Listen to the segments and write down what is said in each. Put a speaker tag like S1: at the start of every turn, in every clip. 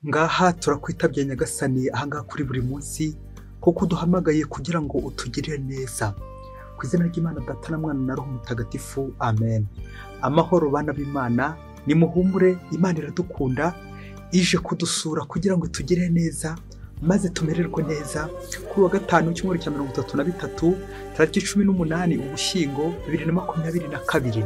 S1: Ngaha turakwitabye Nyagasani ahangaha kuri buri munsi, kuko uduhamagaye kugira ngo utugirire neza. Ku izina ry'Imana Data na Mwana na Roho Mutagatifu, amen. Amahoro bana b'Imana, nimuhumure, Imana iradukunda, ije kudusura kugira ngo itugirire neza maze tumererwe neza. Kuri wa gatanu w'icyumweru cya 33 tariki 18 Ugushyingo 2022.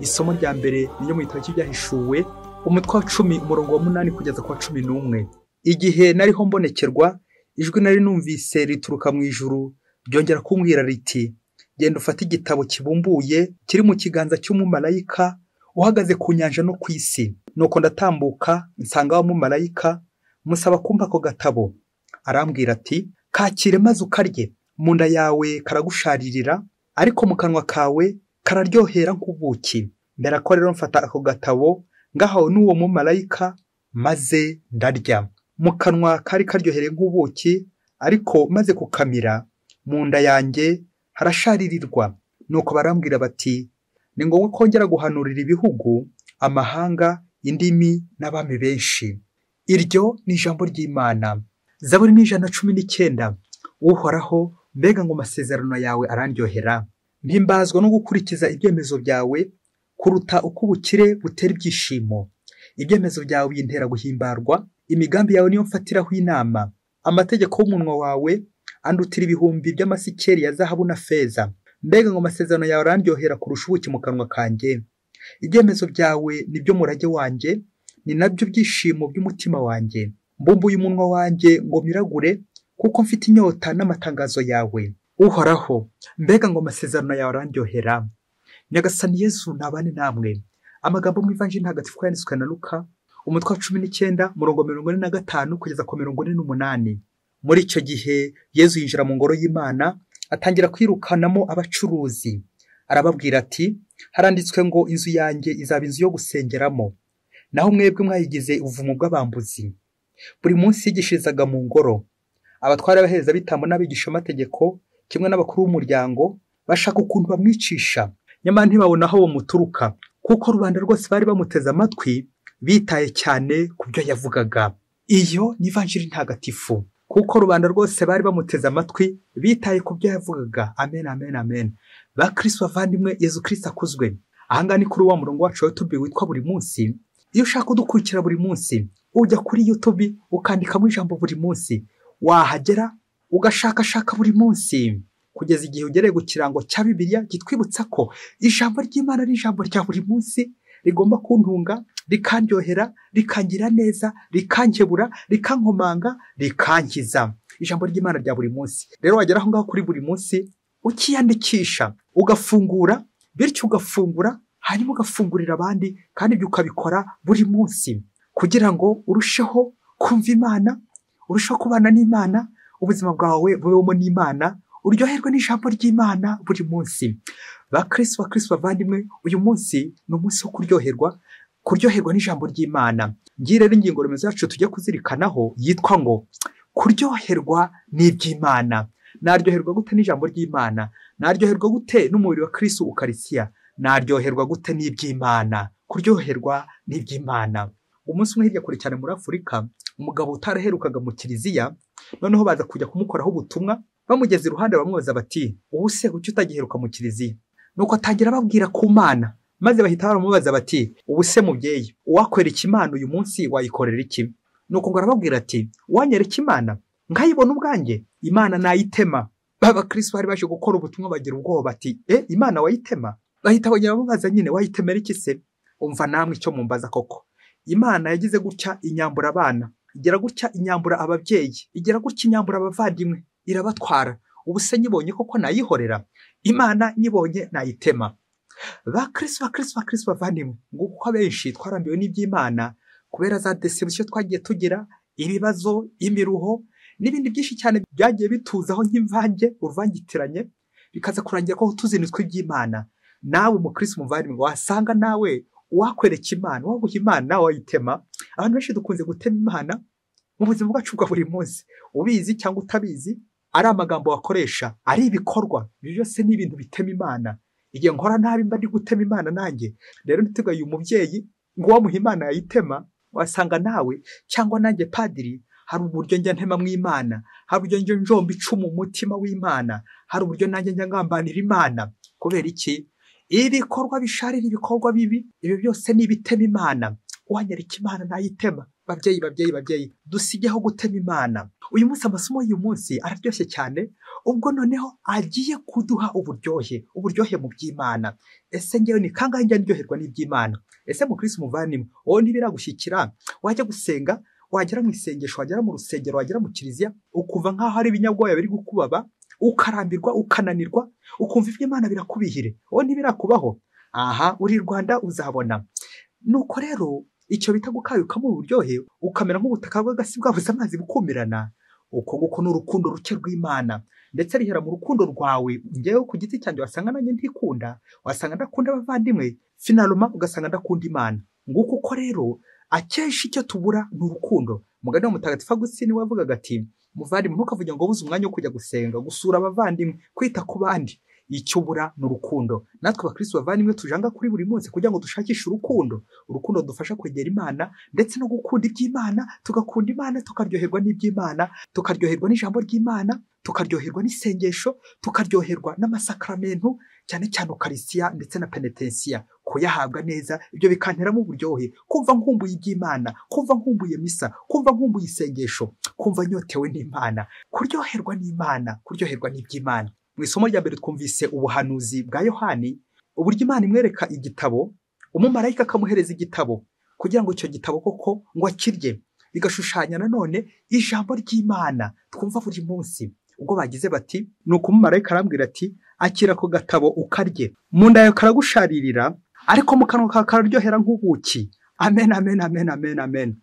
S1: Isomo rya mbere ni ryo mu gitabo cy'Ibyahishuwe, umutwe wa 10 umurongo wa 8 kugeza ku wa 11. Igihe nariho mbonekerwa, ijwi nari numvise rituruka mu ijuru ryongera kumbwira riti: genda ufate igitabo kibumbuye kiri mu kiganza cy'umumalayika uhagaze ku nyanja no ku isi. Nuko ndatambuka nsanga wa mumalayika, musaba kumpa ako gatabo. Arambwira ati: kakire maze ukarye, mu nda yawe karagusharirira, ariko mu kanwa kawe kararyohera nk'ubuki. Mbera ko rero mfata ako gatabo ngahawe n'uwo mumalayika, maze ndarya. Mu kanwa kari karyohereye nk'ubuki, ariko maze kukamira mu nda yanjye harasharirirwa. Nuko barambwira bati: ni ngombwa kongera guhanurira ibihugu, amahanga, indimi n'abami benshi. Iryo ni ijambo ry'Imana. Zaburi ni 119. Uhoraho, mbega ngo amasezerano yawe arandyohera! Mpimbazwa no gukurikiza ibyemezo byawe kuruta uko ubukire butera ibyishimo. Ibyemezo byawe bintera guhimbarwa, imigambi yawe niyo mfatiraho inama. Amategeko y'umunwa wawe andutira ibihumbi by'amasikeli ya zahabu na feza. Mbega ngo amasezerano yawe arandyohera kurusha ubuki mu kanwa kanjye. Ibyemezo byawe nibyo murage wanjye, ni nabyo byishimo by'umutima wanjye. Mbumbuye umunwa wanjye ngo miragure, kuko mfite inyota n'amatangazo yawe. Uhoraho, mbega ngo amasezerano yawe arandyohera! Nyagasani Yesu nabane namwe. Amagambo mu Ivanjiri Ntagatifu yanditswe na Luka, umutwe wa 19 murongo 45 kugeza ku 48. Muri icyo gihe Yesu yinjira mu ngoro y'Imana, atangira kwirukanamo abacuruzi. Arababwira ati: haranditswe ngo inzu yanjye izaba inzu yo gusengeramo, naho mwebwe mwayigize ubuvumo bw'abambuzi. Buri munsi yigishirizaga mu ngoro. Abatware b'abaherezabitambo n'abigishamategeko kimwe n'abakuru b'umuryango bashaka ukuntu bamwicisha, nyamara ntibabona aho bamuturuka, kuko rubanda rwose bari bamuteze amatwi bitaye cyane ku byo yavugaga. Iyo ni Ivanjiri Ntagatifu. Kuko rubanda rwose bari bamuteze amatwi bitaye ku byo yavugaga. Amen, amen, amen. Ba Kristo bavandimwe, Yezu Kristo akuzwe. Ahangaha ni kuri wa murongo wacu wa YouTube witwa buri munsi. Iyo ushaka kudukurikira buri munsi, ujya kuri YouTube ukandikamo ijambo buri munsi, wahagera ugashakashaka buri munsi kugeza igihe ugereye ku kirango cya Bibiliya kitwibutsa ko ijambo ry'Imana ari ijambo rya buri munsi, rigomba kuntunga, rikandyohera, rikangira neza, rikankebura, rikankomanga, rikankiza. Ijambo ry'Imana rya buri munsi. Rero wagera aho ngaho kuri buri munsi ukiyandikisha, ugafungura, bityo ugafungura, hanyuma ugafungurira abandi, kandi ibyo ukabikora buri munsi kugira ngo urusheho kumva Imana, urusheho kubana n'Imana, ubuzima bwawe bubemo n'Imana, uryoherwe n'ijambo ry'Imana buri munsi. Ba Kristo, ba Kristo bavandimwe, uyu munsi ni umunsi wo kuryoherwa, kuryoherwa n'ijambo ry'Imana. Ngiye rero ingingo remezo yacu tujye kuzirikanaho yitwa ngo kuryoherwa n'iby'Imana. Naryoherwa gute n'ijambo ry'Imana? Naryoherwa gute n'umubiri wa Kristo Ukarisiya? Naryoherwa gute n'iby'Imana? Kuryoherwa n'iby'Imana. Umunsi umwe hirya kure cyane muri Afurika, umugabo utaraherukaga mu kiliziya, noneho baza kujya kumukoraho ubutumwa, bamugeze iruhande bamubaza bati: ubu se kuki utagiheruka mu kiliziya? Nuko atangira ababwira ku Mana, maze bahita baramubaza bati: ubu se mubyeyi, uwakwereka Imana uyu munsi wayikorera iki? Nuko ngo arababwira ati: uwanyereka Imana nkayibona ubwanjye, Imana nayitema. Abakristo bari baje gukora ubutumwa bagira ubwoba bati: Imana wayitema? Bahita bongera bamubaza nyine: wayitemera iki se? Umva namwe icyo mumbaza koko. Imana yagize gutya inyambura abana, igera gutya inyambura ababyeyi, igera gutya inyambura abavandimwe, irabatwara. Ubu se nyibonye koko nayihorera? Imana nyibonye nayitema. Ba Kristo, ba Kristo, ba Kristo bavandimwe, ngo kuko abenshi twarambiwe n'iby'Imana kubera za deception twagiye tugira, ibibazo, imiruho n'ibindi byinshi cyane byagiye bituzaho nk'imvange, uruvangitiranye, bikaza kurangira ko tuzinitswe iby'Imana. Nawe umukristo muvandimwe, wasanga nawe uwakwereka Imana, uwaguha Imana wayitema. Abantu benshi dukunze gutema Imana mu buzima bwacu bwa buri munsi, ubizi cyangwa utabizi, ari amagambo wakoresha, ari ibikorwa, ibyo byose ni ibintu bitema Imana. Igihe nkora nabi mba ndi gutema Imana nanjye. Rero ntitugaye umubyeyi ngo uwamuha Imana yayitema, Wasanga nawe cyangwa nanjye padiri hari uburyo njya ntema mu Imana, hari uburyo njya njomba icumu umutima w'Imana, hari uburyo nanjye njya ngambanira Imana. Kubera iki? Ibikorwa bisharira, ibikorwa bibi, ibyo byose ni ibitema Imana. Uwanyereka Imana nayitema. Babyeyi, babyeyi, babyeyi, dusigeho gutema Imana. Uyu munsi amasomo y'uyu munsi araryoshye cyane, ubwo noneho agiye kuduha uburyohe, uburyohe mu by'Imana. Ese ngewe ni kangahe njya ndyoherwa n'iby'Imana? Ese mukristo muvandimwe, wowe ntibiragushyikira wajya gusenga, wagera mu isengesho, wagera mu rusengero, wagera mu kiliziya, ukumva nk'aho ari ibinyabwoya biri gukubaba, ukarambirwa, ukananirwa, ukumva iby'Imana birakubihire? Wowe ntibirakubaho? Aha, uri Rwanda uzabona. Nuko rero icyo bita gukayukamo uburyohe, ukamera nk'ubutaka bw'agasi bwabuze amazi bukumirana, uko nguko ni urukundo ruke rw'Imana. Ndetse rihera mu rukundo rwawe. Ngewe ku giti cyanjye wasanga nanjye ntikunda, wasanga ndakunda abavandimwe, finaloma ugasanga ndakunda Imana. Nguko uko rero akenshi icyo tubura ni urukundo. Mugani wa Mutagatifu Agusitini wavugaga ati, muvandimwe ntukavuge ngo buze umwanya wo kujya gusenga, gusura abavandimwe, kwita ku bandi. Icyo ubura ni urukundo. Natwe abakristo bavandimwe tujanga kuri buri munsi kugira ngo dushakishe urukundo. Urukundo dufasha kwegera Imana ndetse no gukunda iby'Imana, tugakunda Imana, tukaryoherwa n'iby'Imana, tukaryoherwa n'ijambo ry'Imana, tukaryoherwa n'isengesho, tukaryoherwa n'amasakramentu, cyane cyane Ukarisiya ndetse na penetensiya, kuyahabwa neza. Ibyo bikanteramo uburyohe, kumva nkumbuye iby'Imana, kumva nkumbuye misa, kumva nkumbuye isengesho, kumva nyotewe n'Imana, kuryoherwa n'Imana, kuryoherwa n'iby'Imana. Mu isomo rya mbere twumvise ubuhanuzi bwa Yohani, uburyo Imana imwereka igitabo, umumarayika akamuhereza igitabo kugira ngo icyo gitabo koko ngo akirye. Bigashushanya nanone ijambo ry'Imana twumva buri munsi. Ubwo bagize bati, nuko umumarayika arambwira ati, akira ako gatabo ukarye, mu nda yawe karagusharirira, ariko mu kanwa kawe kararyohera nk'ubuki. Amen, amen, amen, amen, amen.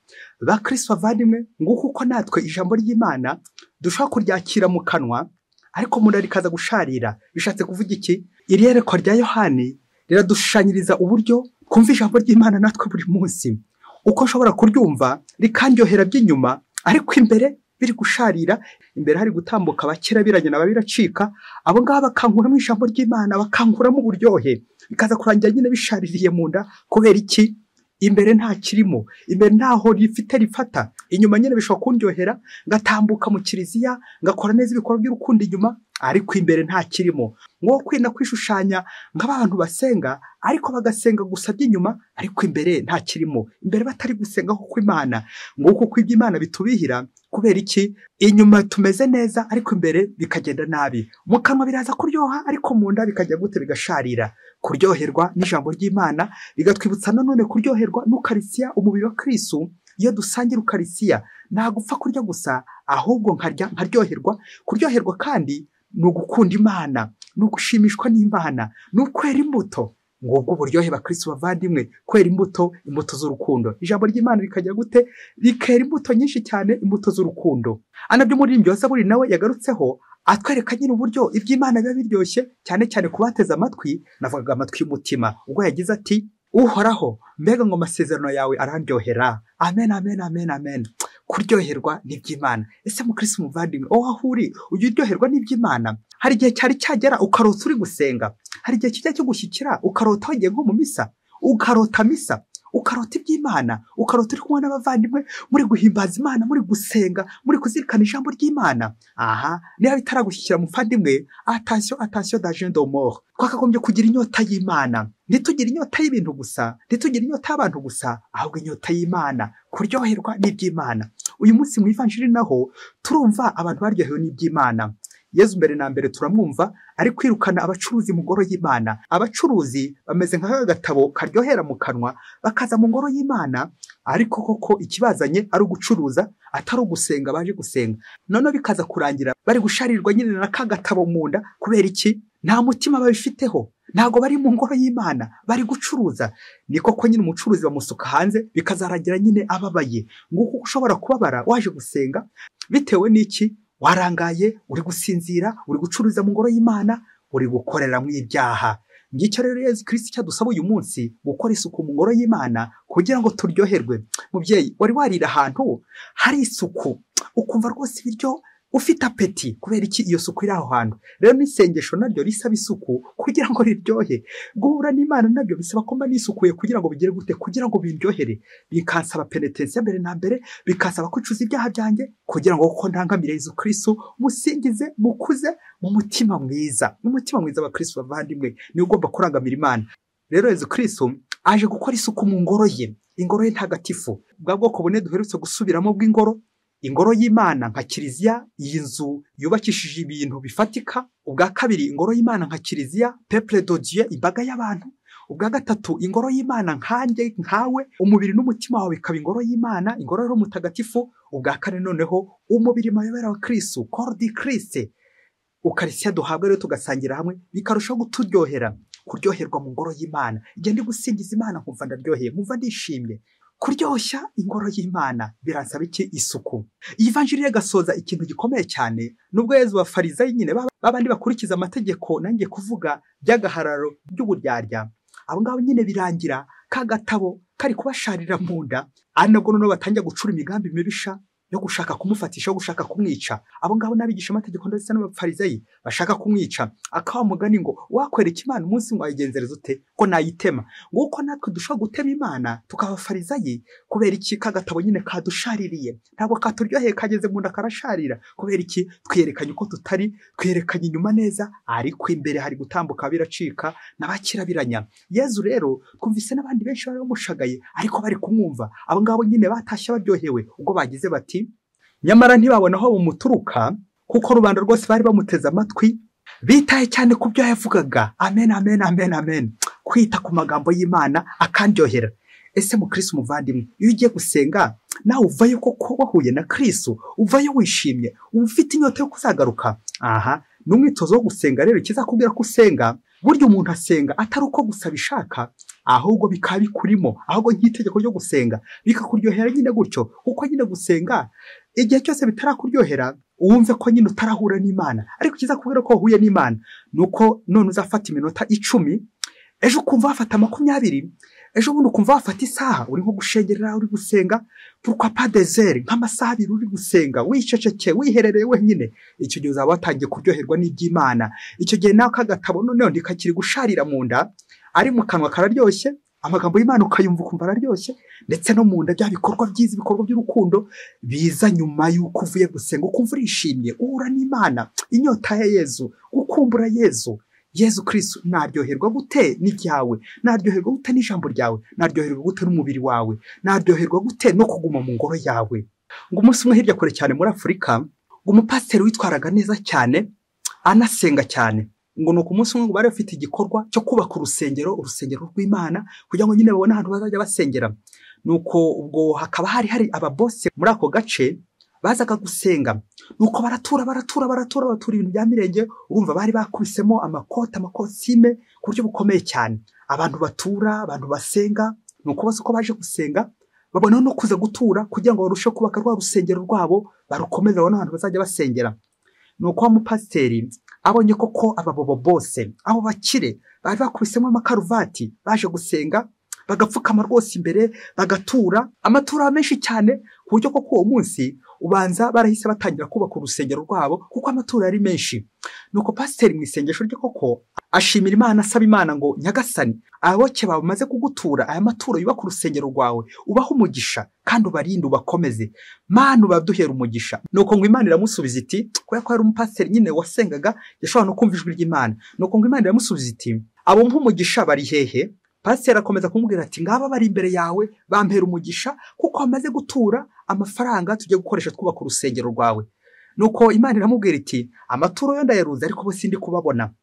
S1: Bakristo bavandimwe, nguko uko natwe ijambo ry'Imana dushobora kuryakira mu kanwa, ariko mu nda rikaza gusharira. Bishatse kuvuga iki? Iri yerekwa rya Yohani riradushushanyiriza uburyo twumva ijambo ry'Imana natwe buri munsi. Uko nshobora kuryumva rikandyohera by'inyuma, ariko imbere biri gusharira, imbere hari gutambuka abakirabiranye naba biracika, abo ngaba bakankuramo ijambo ry'Imana, bakankuramo uburyohe, bikaza kurangira nyine bishaririye mu nda. Kubera iki? Imbere nta kirimo, imbere ntaho rifite rifata. Inyuma nyine bishobora kundyohera, ngatambuka mu kiliziya, ngakora neza ibikorwa by'urukundo inyuma, ariko imbere nta kirimo. Ngo kwinda kwishushanya nk'abantu basenga, ariko bagasenga gusa by'inyuma, ariko imbere nta kirimo, imbere batari gusenga kuko Imana. Nguko uko iby'Imana bitubihira. Kubera iki? Inyuma tumeze neza, ariko imbere bikagenda nabi. Mu kanwa biraza kuryoha, ariko mu nda bikajya gute? Bigasharira. Kuryoherwa n'ijambo ry'Imana bigatwibutsa nanone kuryoherwa n'Ukarisiya, umubiri wa Kristo. Iyo dusangira Ukarisiya ntabwo upfa kurya gusa, ahubwo nkarya nkaryoherwa. Kuryoherwa kandi ni ugukunda Imana, ni ugushimishwa n'Imana, ni ukwera imbuto. Ngubwo uburyohe bakristo bavandimwe, kwera imbuto, imbuto z'urukundo. Ijambo ry'Imana rikajya gute? Rikera imbuto nyinshi cyane, imbuto z'urukundo. Anabyo umuririmbyi wa Zaburi nawe yagarutseho, atwereka nyine uburyo iby'Imana biba biryoshye, cyane cyane kubateze amatwi, navugaga amatwi y'umutima. Ubwo yagize ati, Uhoraho, mbega ngo amasezerano yawe arandyohera. Amen, amen, amen, amen. Kuryoherwa n'iby'Imana. Ese mukristo muvandimwe, aho uri ujya uryoherwa n'iby'Imana? Hari igihe cyari cyagera ukarota uri gusenga, hari igihe kijya cyo gushyikira ukarota wagiye nko mu misa, ukarota misa, ukarota iby'Imana, ukarota uri kumwe n'abavandimwe, muri guhimbaza Imana, muri gusenga, muri kuzirikana ijambo ry'Imana. Aha, niba bitaragushyikira muvandimwe, attention, attention, danger de mort. Twakagombye kugira inyota y'Imana. Ntitugire inyota y'ibintu gusa, ntitugire inyota y'abantu gusa, ahubwo inyota y'Imana, kuryoherwa n'iby'Imana. Uyu munsi mu Ivanjiri naho turumva abantu baryohewe n'iby'Imana. Yezu mbere na mbere turamwumva ari kwirukana abacuruzi mu ngoro y'Imana. Abacuruzi bameze nk'aka gatabo karyohera mu kanwa, bakaza mu ngoro y'Imana, ariko koko ikibazanye ari ugucuruza, atari ugusenga baje gusenga. Noneho bikaza kurangira bari gusharirwa nyine na ka gatabo mu nda. Kubera iki? Nta mutima babifiteho, ntago bari mu ngoro y'Imana, bari gucuruza. Ni koko nyine umucuruzi bamusuka hanze, bikazarangira nyine ababaye. Nguko ushobora kubabara waje gusenga bitewe n'iki? Warangaye, uri gusinzira, uri gucuruza mu ngoro y'Imana, uri gukorera mu ibyaha. Ngicyo rero Yezu Kristo cyadusaba uyu munsi, gukora isuku mu ngoro y'Imana kugira ngo turyoherwe. Mubyeyi, wari warira ahantu hari isuku, ukumva rwose ibiryo ufite apeti. Kubera iki? Iyo suku iri aho hantu. Rero n'isengesho naryo risaba isuku kugira ngo riryohe. Guhura n'Imana nabyo bisaba ko mba nisukuye kugira ngo bigere gute, kugira ngo biryohere. Bikansaba penetensiya mbere na mbere, bikansaba kwicuza ibyaha byanjye kugira ngo kuko ndangamire Yezu Kristo musingize, mukuze mu mutima mwiza. Mu mutima mwiza wa Kristo bavandimwe, ni ugomba kurangamira Imana. Rero Yezu Kristo aje gukora isuku mu ngoro ye, ingoro ye ntagatifu. Bwa bwoko bune duherutse gusubiramo bw'ingoro, ingoro y'Imana nka kiliziya, iyi nzu yubakishije ibintu bifatika. Ubwa kabiri, ingoro y'Imana nka kiliziya, peuple de Dieu, imbaga y'abantu. Ubwa gatatu, ingoro y'Imana nkanjye nkawe, umubiri n'umutima wawe bikaba ingoro y'Imana, ingoro y'Roho Mutagatifu. Ubwa kane noneho, umubiri mayobera wa Kristo, corps du Christ. Ukarisiya duhabwa rero tugasangira hamwe, bikarushaho kuturyohera, kuryoherwa mu ngoro y'Imana. Igihe ndi gusingiza Imana nkumva ndaryoheye, nkumva ndishimye. Kuryoshya ingoro y'Imana biransaba iki? Isuku. Iyi vanjiri igasoza ikintu gikomeye cyane, nubwo Yezu abafarizayi nyine babandi bakurikiza amategeko nangiye kuvuga by'agahararo by'uburyarya, abo ngabo nyine birangira ka gatabo kari kubasharira mu nda, ari nabwo noneho batangira gucura imigambi mibisha yo gushaka kumufatisha, yo gushaka kumwica. Abo ngabo n'abigisha amategeko ndetse n'abafarizayi bashaka kumwica. Akawa mugani ngo wakwereka Imana umunsi ngo wayigenzereza ute ko nayitema. Nguko natwe dushobora gutema Imana tukabafarizayi kubera iki? Kagatabo nyine kadushaririye, ntabwo katuryoheye, kageze mu nda karasharira. Kubera iki? Twiyerekanye uko tutari, twiyerekanye inyuma neza, ariko imbere hari gutambuka biracika n'abakirabiranya. Yezu rero twumvise n'abandi benshi bari bamushagaye ariko bari kumwumva. Abo ngabo nyine batashye baryohewe ubwo bagize bati nyamara ntibabona aho bumuturuka, kuko rubanda rwose bari bamuteze amatwi, bitaye cyane ku byo yavugaga. Amen, amen, amen, amen. Kwita ku magambo y'Imana akandyohera. Ese mu Kristo muvandimwe, iyo ugiye gusenga nawe uvayo koko wahuye na Kristo, uvayo wishimye, ufite inyota yo kuzagaruka. Aha ni umwitozo wo gusenga. Rero ikizakubwira ko usenga, burya umuntu asenga atari uko gusa bishaka, ahubwo bikaba bikurimo, ahubwo nk'itegeko ryo gusenga bikakuryohera nyine gutyo. Kuko nyine gusenga igihe cyose bitarakuryohera, wumve ko nyine utarahura n'Imana. Ariko ikizakubwira ko wahuye n'Imana nuko none uzafata iminota 10, ejo ukumva wafata 20, ejo bundi ukumva wafata isaha uri nko gushengerera, uri gusenga, pourquoi pas des heures, nk'amasaha abiri uri gusenga wiceceke, wiherereye wenyine. Icyo gihe uzaba watangiye kuryoherwa n'iby'Imana. Icyo gihe nawe kagatabo noneho ntikakiri gusharira mu nda, ari mu kanwa kararyoshye, amagambo y'Imana ukayumva ukumva araryoshye, ndetse no mu nda bya bikorwa byiza, ibikorwa by'urukundo biza nyuma y'uko uvuye gusenga, ukumva urishimye, uhura n'Imana, inyota ya Yezu, gukumbura Yezu. Yezu Kristo, naryoherwa gute n'ibyawe, naryoherwa gute n'ijambo ryawe, naryoherwa gute n'umubiri wawe, naryoherwa gute no kuguma mu ngoro yawe. Ngo umunsi umwe hirya kure cyane muri Afurika, ngo umupasiteri witwaraga neza cyane, anasenga cyane, ngo nuko umunsi umwe ngo bari bafite igikorwa cyo kubaka urusengero, urusengero rw'Imana, kugira ngo nyine babone ahantu bazajya basengera. Nuko ubwo hakaba hari ababose muri ako gace bazaga gusenga. Nuko baratura baratura baratura batura ibintu bya mirenge, urumva bari bakubisemo amakota, amakosime ku buryo bukomeye cyane. Abantu batura, abantu basenga, nuko bose uko baje gusenga babona no kuza gutura kugira ngo barusheho kubaka rwa rusengero rwabo, barukomeze babone ahantu bazajya basengera. Nuko wa mupasiteri abonye koko ababobo bose, abo bakire bari bakubisemo amakaruvati, baje gusenga bagapfukama rwose imbere, bagatura amatura menshi cyane, ku buryo koko uwo munsi ubanza barahise batangira kubaka urusengero rwabo kuko amatura yari menshi. Nuko pasiteri mu isengesho rye koko ashimira Imana, asaba Imana ngo Nyagasani, ababoke bawe bamaze kugutura aya maturo yubaka urusengero rwawe, ubahe umugisha kandi ubarinde ubakomeze, Mana ubaduhera umugisha. Nuko ngo Imana iramusubiza iti, kubera ko yari umupasiteri nyine wasengaga yashobora no kumva ijwi ry'Imana. Nuko ngo Imana iramusubiza iti, abo mpa umugisha bari hehe? Pasiteri akomeza kumubwira ati, ngaba bari imbere yawe, bampera umugisha kuko bamaze gutura amafaranga tugiye gukoresha twubaka urusengero rwawe. Nuko Imana iramubwira iti, amaturo yo ndayaruze ariko bo sindi kubabona.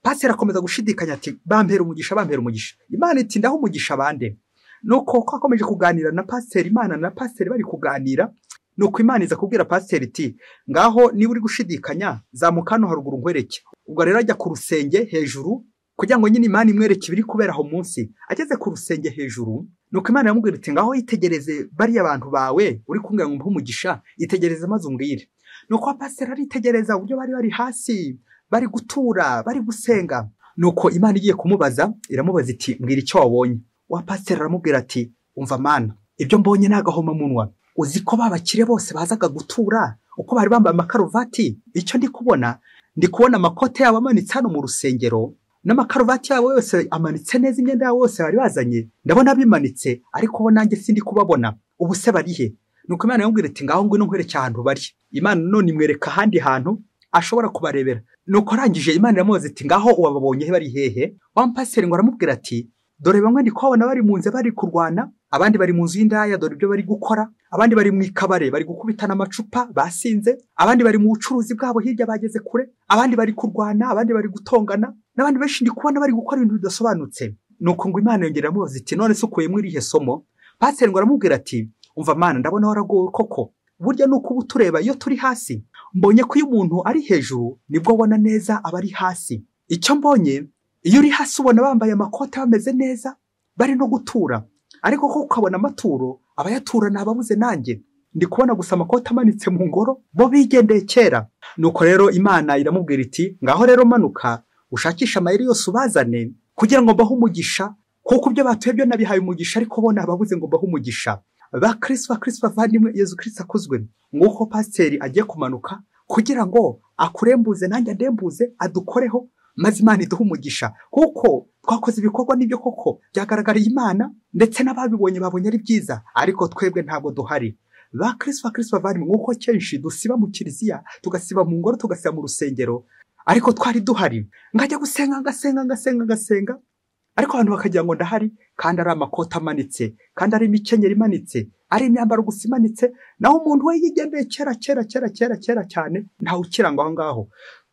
S1: Pasiteri akomeza gushidikanya ati, bampera umugisha, bampera umugisha. Imana iti, ndaho umugisha bande? Nuko ko akomeje kuganira na pasiteri, Imana na pasiteri bari kuganira, nuko Imana iza kubwira pasiteri iti, ngaho niba uri gushidikanya zamuka hano haruguru nkwereke. Ubwo rero ajya ku rusenge hejuru kugira ngo nyine Imana imwereke ibiri kubera aho munsi. Ageze ku rusenge hejuru, nuko Imana iramubwira iti, ngaho yitegereze bariya bantu bawe uri kumbwira ngo mbe umugisha, itegereze maze umbwire. Nuko pasiteri aritegereza uburyo bari bari hasi, bari gutura, bari gusenga. Nuko Imana igiye kumubaza, iramubaza iti, mbwira icyo wabonye. Wa pasiteri aramubwira ati, umva Mana, ibyo mbonye ni agahomamunwa. Uzi ko babakire bose bazaga gutura Uko bari bambaye amakaruvati, icyo ndi kubona, ndi kubona amakote yabo amanitse hano mu rusengero, n'amakaruvati yabo yose amanitse neza, imyenda yabo yose bari bazanye ndabona bimanitse, ariko bo nanjye sindi kubabona. Ubu se bari he? Nuko Imana yamubwira iti ngaho ngwino nkwereke ahantu bari. Imana none imwereka ahandi hantu ashobora kubarebera. Nuko arangije Imana iramubaza iti ngaho wababonye bari hehe? Wa mupasiteri ngo aramubwira ati dore bamwe ndi kubabona bari mu nzu bari kurwana, abandi bari mu nzu y'indaya, dore ibyo bari gukora, abandi bari mu ikabare bari gukubitana amacupa basinze, abandi bari mu bucuruzi bwabo hirya bageze kure, abandi bari kurwana, abandi bari gutongana, n'abandi benshi ndi kubona bari gukora ibintu bidasobanutse. Nuko ngo Imana yongera iramubaza iti none se ukuyemo irihe somo? Pasiteri ngo aramubwira ati umva Mana, ndabona waragowe koko. Burya nuko uba tureba iyo turi hasi, mbonye ko iyo umuntu ari hejuru nibwo abona neza abari hasi. Icyo mbonye, iyo uri hasi ubona bambaye amakote bameze neza bari no gutura, ariko ko ukabona amaturo abayatura nababuze. Nanjye ndi kubona gusa amakote amanitse mu ngoro, bo bigendeye kera. Nuko rero Imana iramubwira iti ngaho rero manuka ushakisha amayeri yose ubazane kugira ngo mbahe umugisha, kuko ibyo batuye byo nabihaye umugisha, ariko bo nababuze ngo mbahe umugisha. Ba Kristo, ba Kristo bavandimwe, Yezu Kristo akuzwe. Nguko pasiteri agiye kumanuka kugira ngo akurembuze nanjye andembuze, adukoreho, maze Imana iduhe umugisha, kuko twakoze ibikorwa n'ibyo koko byagaragariye Imana, ndetse n'ababibonye babonye ari byiza, ariko twebwe ntabwo duhari. Ba Kristo, ba Kristo bavandimwe, nguko kenshi dusiba mu kiliziya, tugasiba mu ngoro, tugasiba mu rusengero, ariko twari duhari. Ngajya gusenga ngasenga ngasenga ngasenga, ariko abantu bakagira ngo ndahari, kandi ari amakota amanitse, kandi ari imikenyero imanitse, ari imyambaro gusa imanitse, naho umuntu we yigendeye kera kera kera kera kera cyane, ntawe ukirangwa aho ngaho.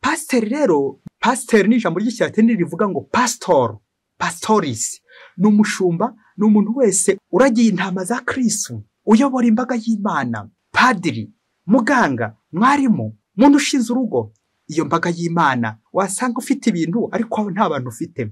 S1: Pasiteri rero, pasiteri ni ijambo ry'ikilatini rivuga ngo pastor, pastoris, ni umushumba, ni umuntu wese uragiye intama za Kristo, uyobora imbaga y'Imana, padiri, muganga, mwarimu, muntu ushinze urugo. Iyo mbaga y'Imana wasanga ufite ibintu ariko nta bantu ufite.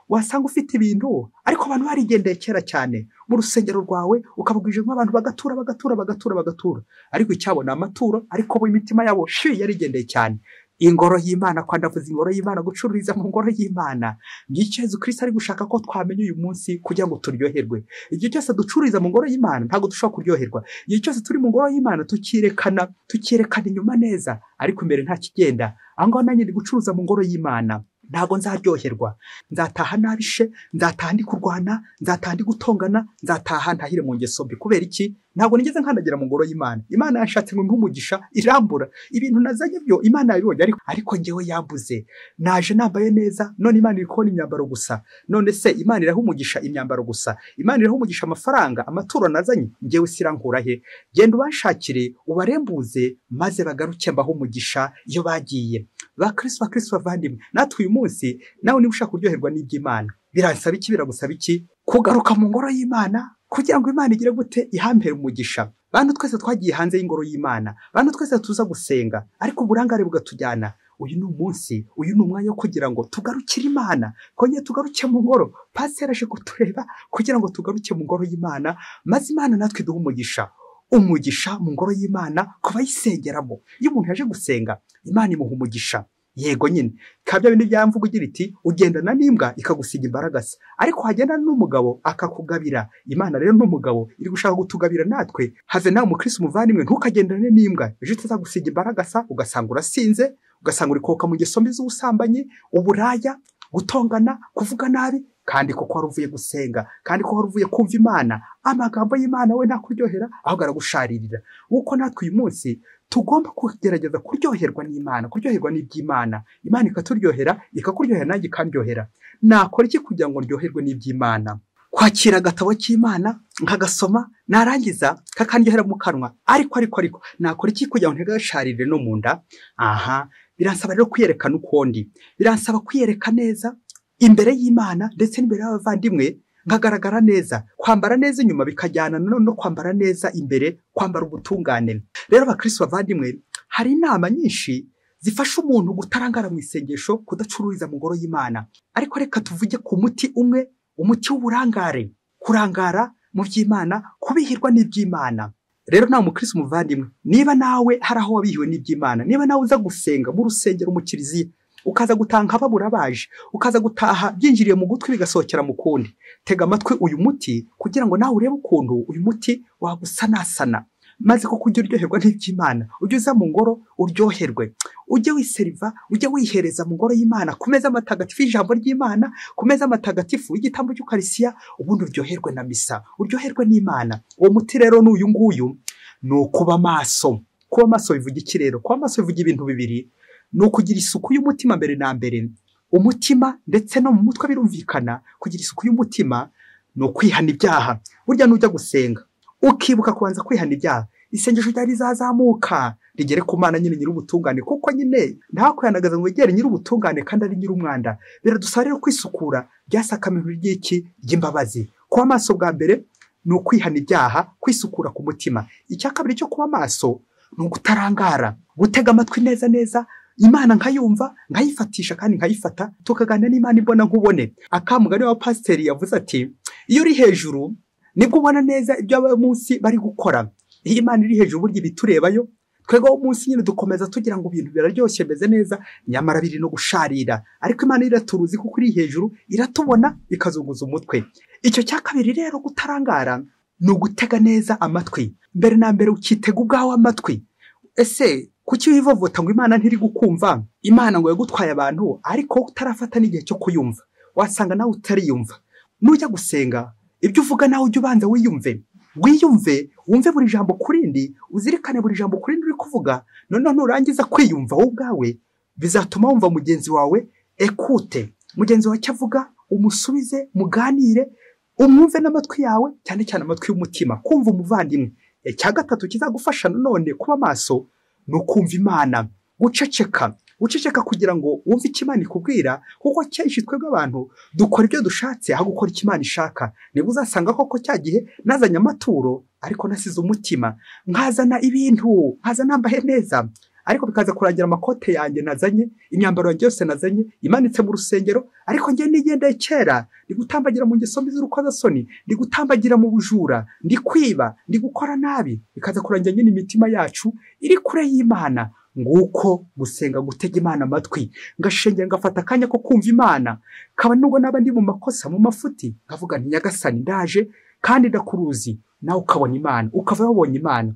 S1: Wasanga ufite ibintu ariko abantu barigendeye kera cyane. Mu rusengero rwawe ukabugije nk'abantu bagatura bagatura bagatura bagatura, ariko icyabo ni amaturo, ariko bo imitima yabo shi yarigendeye cyane. Ingoro y'Imana, kwa ndavuze ingoro y'Imana, gucururiza mu ngoro y'Imana. Ngicyo Yezu Kristo ari gushaka ko twamenya uyu munsi kugira ngo turyoherwe. Igihe cyose ducururiza mu ngoro y'Imana ntabwo dushobora kuryoherwa. Igihe cyose turi mu ngoro y'Imana tukirekana inyuma neza, ariko imbere nta kigenda. Aho ngaho nanjye ndi gucuruza mu ngoro y'Imana, ntabwo nzaryoherwa. Nzataha nabishe, nzataha ndi kurwana, nzataha ndi gutongana, nzataha ntahire mu ngeso mbi. Kubera iki? Ntabwo nigeze nkandagira mu ngoro y'Imana. Imana yashatse ngo impe umugisha, irambura. Ibintu nazanye byo Imana yabibonye, ariko njyewe yambuze. Naje nambaye neza, none Imana iri kubona imyambaro gusa. None se Imana iraha umugisha imyambaro gusa? Imana iraha umugisha amafaranga, amaturo nazanye, njyewe sirankura he? Genda ubashakire, ubarembuze, maze bagaruke mbahe umugisha iyo bagiye. Ba Kristo, ba Kristo bavandimwe, natwe uyu munsi nawe niba ushaka kuryoherwa n'iby'Imana, biransaba iki? Biragusaba iki? Kugaruka mu ngoro y'Imana kugira ngo Imana igire gute? Ihampere umugisha. Bantu twese twagiye hanze y'ingoro y'Imana, bantu twese tuza gusenga, ariko uburangare bugatujyana. Uyu ni umunsi, uyu ni umwanya wo kugira ngo tugarukire Imana, kongera tugaruke mu ngoro. Pasiteri aje kutureba kugira ngo tugaruke mu ngoro y'Imana, maze Imana natwe iduhe umugisha. Umugisha mu ngoro y'Imana ku bayisengeramo. Iyo umuntu yaje gusenga, Imana imuha umugisha. Yego nyine, kabya bindi byamvuga ugira iti ugendana n'imbwa ikagusiga imbaragasa, ariko hagendana n'umugabo akakugabira. Imana rero n'umugabo iri gushaka gutugabira natwe. Have nawe umukristo umuvandimwe, ntukagendane n'imbwa ejo itazagusiga imbaragasa, ugasanga urasinze, ugasanga uri koka mu ngeso mbi z'ubusambanyi, uburaya, gutongana, kuvuga nabi, kandi koko wari uvuye gusenga, kandi koko wari uvuye kumva Imana. Amagambo y'Imana we ntakuryohera, ahubwo aragusharirira. Uko natwe uyu munsi tugomba kugerageza kuryoherwa n'Imana, kuryoherwa n'iby'Imana. Imana ikaturyohera, ikakuryohera, nanjye ikandyohera. Nakora iki kugira ngo ndyoherwe n'iby'Imana? Kwakira agatabo k'Imana nkagasoma, narangiza kakandyohera mu kanwa, ariko nakora iki kugira ngo ntigasharire no mu nda? Aha, biransaba rero kwiyerekana uko ndi, biransaba kwiyereka neza imbere y'Imana ndetse n'imbere y'abavandimwe, nkagaragara neza. Kwambara neza inyuma bikajyana no kwambara neza imbere, kwambara ubutungane. Rero bakristo bavandimwe, hari inama nyinshi zifasha umuntu gutarangara mu isengesho, kudacururiza mu ngoro y'Imana. Ariko reka tuvuge ku muti umwe, umuti w'uburangare, kurangara mu by'Imana, kubihirwa n'iby'Imana. Rero nawe mukristo muvandimwe, niba nawe hari aho wabihiwe n'iby'Imana, niba nawe uza gusenga mu rusengero, mu kiliziya, ukaza gutanga babura baje, ukaza gutaha byinjiriye mu gutwi bigasohokera mu kundi, tega amatwi uyu muti kugira ngo nawe urebe ukuntu uyu muti wagusanasana. Maze koko ujye uryoherwa n'iby'Imana, ujye uza mu ngoro uryoherwe, ujye wiseriva, ujye wihereza mu ngoro y'Imana, ku meza matagatifu y'ijambo ry'Imana, ku meza matagatifu y'igitambo cy'Ukarisiya, ubundi uryoherwe na misa, uryoherwe n'Imana. Uwo muti rero ni uyu nguyu, ni ukuba maso. Kuba maso bivuga iki rero? Kuba maso bivuga ibintu bibiri, ni ukugira isuku y'umutima mbere na mbere. Umutima ndetse no mu mutwe birumvikana. Kugira isuku y'umutima ni ukwihana ibyaha. Burya nujya gusenga ukibuka kubanza kwihana ibyaha, isengesho ryari rizazamuka rigere ku Mana nyine nyir'ubutungane, kuko nyine nta kwihanagaza ngo wegere nyir'ubutungane kandi ari nyir'umwanda. Biradusaba rero kwisukura byasakamijwe ry'iki ry'imbabazi. Kuba maso bwa mbere ni ukwihana ibyaha, kwisukura ku mutima. Icya kabiri cyo kuba maso ni ugutarangara, gutega amatwi neza neza Imana, nkayumva, nkayifatisha kandi nkayifata, tukaganira n'Imana imbona nkubone. Akamugani wa pasiteri yavuze ati iyo uri hejuru nibwo ubona neza ibyo abo munsi bari gukora. Iyo Imana iri hejuru burya ibiturebayo, twebwe abo munsi nyine dukomeza tugira ngo ibintu biraryoshye bimeze neza, nyamara biri no gusharira. Ariko Imana iraturuzi kuko iri hejuru, iratubona ikazunguza umutwe. Icyo cya kabiri rero, gutarangara ni ugutega neza amatwi. Mbere na mbere ukitega ubwawe amatwi. Ese kuki wivovota ngo Imana ntiri gukumva? Imana ngo yagutwaye abantu, ariko utarafata n'igihe cyo kuyumva, wasanga nawe utariyumva. Nujya gusenga ibyo uvuga nawe ujye ubanza wiyumve, wiyumve, wumve buri jambo kurindi, uzirikane buri jambo kurindi uri kuvuga. Noneho nurangiza kwiyumva wowe ubwawe, bizatuma wumva mugenzi wawe. Ekute mugenzi wawe icyo avuga, umusubize, muganire, umwumve n'amatwi yawe, cyane cyane amatwi y'umutima, kumva umuvandimwe. Icya gatatu kizagufasha nanone kuba maso ni ukumva Imana, guceceka. Guceceka kugira ngo wumve icyo Imana ikubwira, kuko kenshi twebwe abantu dukora ibyo dushatse aho gukora icyo Imana ishaka. Nibwo uzasanga koko cya gihe nazanye amaturo ariko nasize umutima, nkazana ibintu, nkaza nambaye neza, ariko bikaza kurangira amakote yanjye nazanye, imyambaro yanjye yose nazanye imanitse mu rusengero, ariko njye nigendeye kera, ndi gutambagira mu ngeso mbi z'urukozasoni, ndi gutambagira mu bujura, ndi kwiba, ndi gukora nabi. Bikaza kurangira nyine imitima yacu iri kure y'Imana. Nguko gusenga, gutega Imana amatwi, ngashengera, ngafata akanya ko kumva Imana, kaba nubwo naba ndi mu makosa, mu mafuti, nkavuga nti Nyagasani ndaje kandi ndakuruzi, nawe ukabona Imana, ukava wabonye Imana.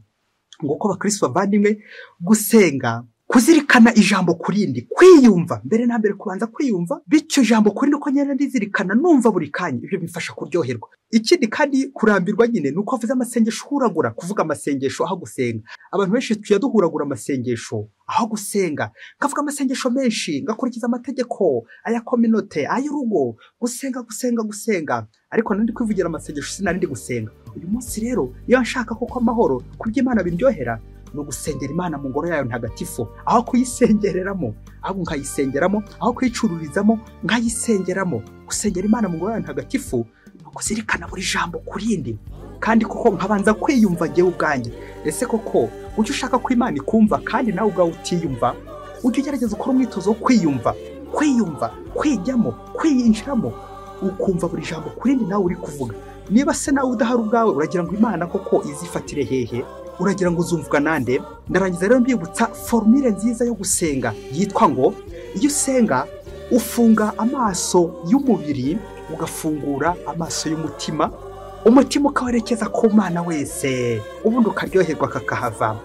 S1: Nguko bakristo bavandimwe, gusenga, kuzirikana ijambo kurindi, kwiyumva mbere na mbere, kubanza kwiyumva, bityo ijambo kurindi uko nyine ndizirikana numva buri kanya, ibyo bimfasha kuryoherwa. Ikindi kandi kurambirwa nyine nuko avuze amasengesho uhuragura, kuvuga amasengesho aho gusenga. Abantu benshi tuya duhuragura amasengesho aho gusenga, ngavuga amasengesho menshi, ngakurikiza amategeko aya kominote, ay'urugo, gusenga gusenga gusenga, ariko nandi kwivugira amasengesho sinari ndi gusenga. Uyu munsi rero iyo nshaka koko amahoro, kubyo Imana biryohera, ni ugusengera Imana mu ngoro yayo ntagatifu, aho kuyisengereramo, aho nkayisengeramo, aho kuyicururizamo nkayisengeramo. Gusengera Imana mu ngoro yayo ntagatifu ni ukuzirikana buri jambo kurindi, kandi koko nkabanza kwiyumva njyewe ubwanjye. Ese koko ujye ushaka ko Imana ikumva kandi nawe ubwawe utiyumva? Ujye ugerageza ukora umwitozo wo kwiyumva, kwiyumva, kwijyamo, kwiyinjiramo, ukumva buri jambo kurindi nawe uri kuvuga. Niba se nawe udahari ubwawe, uragira ngo Imana koko izifatire hehe? Uragira ngo uzumvwa nande? Ndarangiza rero mbibutsa formule nziza yo gusenga yitwa ngo iyo usenga ufunga amaso y'umubiri ugafungura amaso y'umutima, umutima ukawerekeza ku Mana wese, ubundi ukaryoherwa kakahava.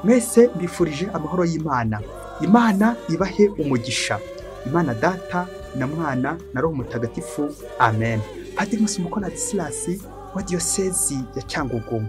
S1: Mwese mbifurije amahoro y'Imana. Imana ibahe umugisha. Imana Data na Mwana na Roho Mutagatifu. Amen. Padiri Masumbuko Ladislas wa Diyosezi ya Cyangugu.